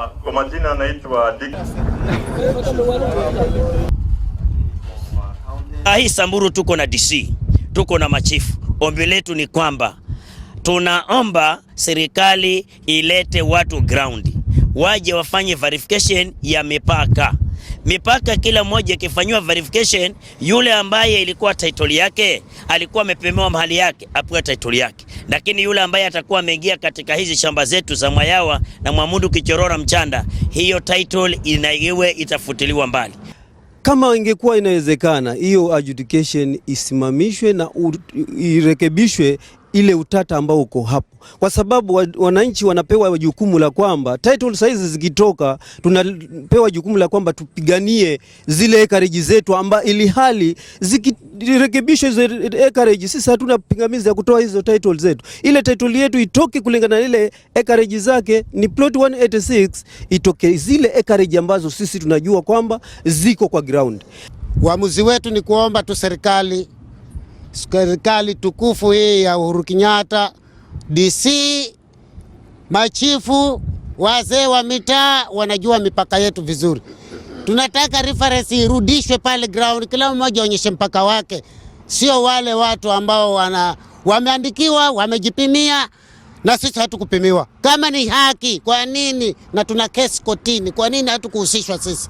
Kwa majina anaitwa Dick. Hii Samburu tuko na DC, tuko na machifu. Ombi letu ni kwamba tunaomba serikali ilete watu ground, waje wafanye verification ya mipaka. Mipaka kila mmoja ikifanyiwa verification, yule ambaye ilikuwa title yake alikuwa amepemewa mahali yake apewe title yake, lakini yule ambaye atakuwa ameingia katika hizi shamba zetu za Mwayawa na Mwamundu Kichorora Mchanda, hiyo title inaiwe itafutiliwa mbali. Kama ingekuwa inawezekana hiyo adjudication isimamishwe na irekebishwe ile utata ambao uko hapo, kwa sababu wananchi wanapewa jukumu la kwamba title size zikitoka, tunapewa jukumu la kwamba tupiganie zile acreage zetu, amba ili hali zikirekebishwa hizo acreage, sisi hatuna pingamizi ya kutoa hizo title zetu. Ile title yetu itoke kulingana na ile acreage zake, ni plot 186 itoke zile acreage ambazo sisi tunajua kwamba ziko kwa ground. Uamuzi wetu ni kuomba tu serikali tukufu hii ya Uhuru Kenyatta, DC, machifu, wazee wa mitaa wanajua mipaka yetu vizuri. Tunataka reference irudishwe pale ground, kila mmoja aonyeshe mpaka wake, sio wale watu ambao wameandikiwa wamejipimia na sisi hatukupimiwa. Kama ni haki, kwa nini? Na tuna kesi kotini, kwa nini hatukuhusishwa sisi?